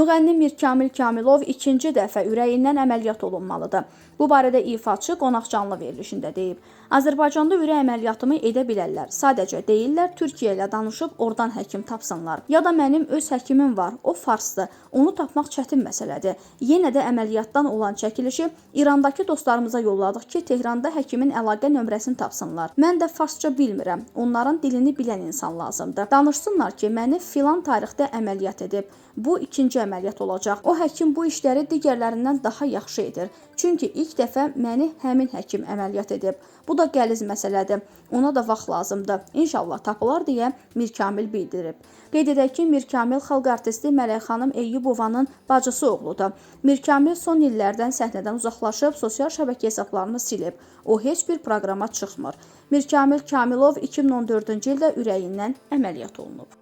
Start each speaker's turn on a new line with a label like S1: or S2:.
S1: Müğənni Mirkamil Kamilov ikinci dəfə ürəyindən əməliyyat olunmalıdır. Bu barədə ifaçı qonaq canlı verilişində deyib. Azərbaycanda ürək əməliyyatımı edə bilərlər. Sadəcə deyirlər Türkiyə ilə danışıb oradan həkim tapsınlar. Ya da mənim öz həkimim var, o farsdır. Onu tapmaq çətin məsələdir. Yenə də əməliyyatdan olan çəkilişi İrandakı dostlarımıza yolladıq ki, Tehranda həkimin əlaqə nömrəsini tapsınlar. Mən də farsça bilmirəm. Onların dilini bilən insan lazımdır. Danışsınlar ki, məni filan tarixdə əməliyyat edib. Bu ikinci əməliyyat olacaq. O həkim bu işləri digərlərindən daha yaxşı edir. Çünki ilk dəfə məni həmin həkim əməliyyat edib. Bu da qəliz məsələdir. Ona da vaxt lazımdır. İnşallah tapılar deyə Mirkamil bildirib. Qeyd edək ki, Mirkamil xalq artisti Mələk xanım Eyyubovanın bacısı oğludur. Mirkamil son illərdən səhnədən uzaqlaşıb, sosial şəbəkə hesablarını silib. O heç bir proqrama çıxmır. Mirkamil Kamilov 2014-cü ildə ürəyindən əməliyyat olunub.